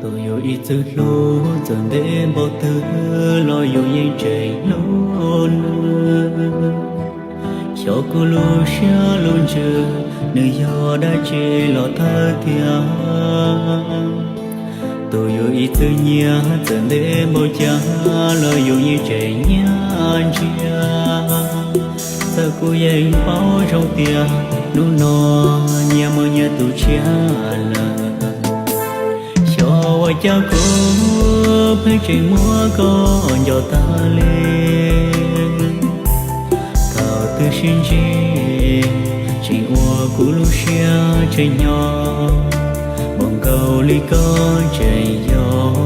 Tus yus ib txwm hlub txawm ntev npaum twg los yus yeej tseem hlub nws. Xyov kuv lub siab lub ntsws nws yog dab tsi los thawj thiab. Tus yus ib txwm nyiam txawm ntev npaum cas los yus yeej tseem nyiam ntsia. Txawm kuv yeej paub zoo tias hnub no nyias muaj nyias tus tshiab lawm. Xyov ua cas kuv pheej tseem muab koj nco tag li. Thaum twb sib ntsib tseem ua kuv lub siab tseem nyo, npaum nkaus li koj tseem yog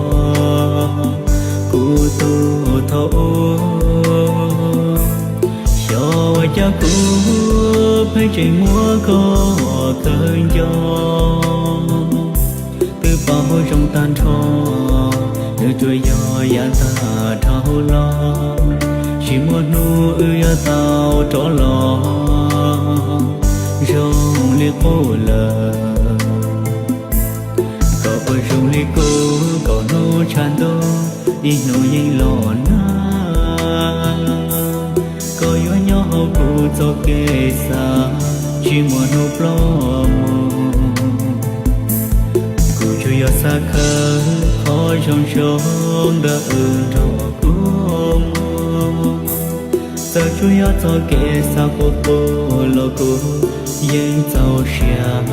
kuv tus thaum ub. Xyov ua cas kuv pheej tseem muab koj khaws nco, twb paub zoo tag nrho nws tsuas yog yav tag dhau los. Tsis muaj hnub wb yuav tau rov los zoo li qub lawm. Koj ua zoo li kuv, koj hnub tshav ntuj ib hnub yeej los nag. Koj yuav nyob hauv kuv txoj kev xav tsis muaj hnub ploj mus. Kuv tsuas yog xav khawb qhov zoo zoo ntawm wb nrog kuv mus. Txawm tsuas yog txoj kev xav quaj quaj los kuv yeej txaus siab.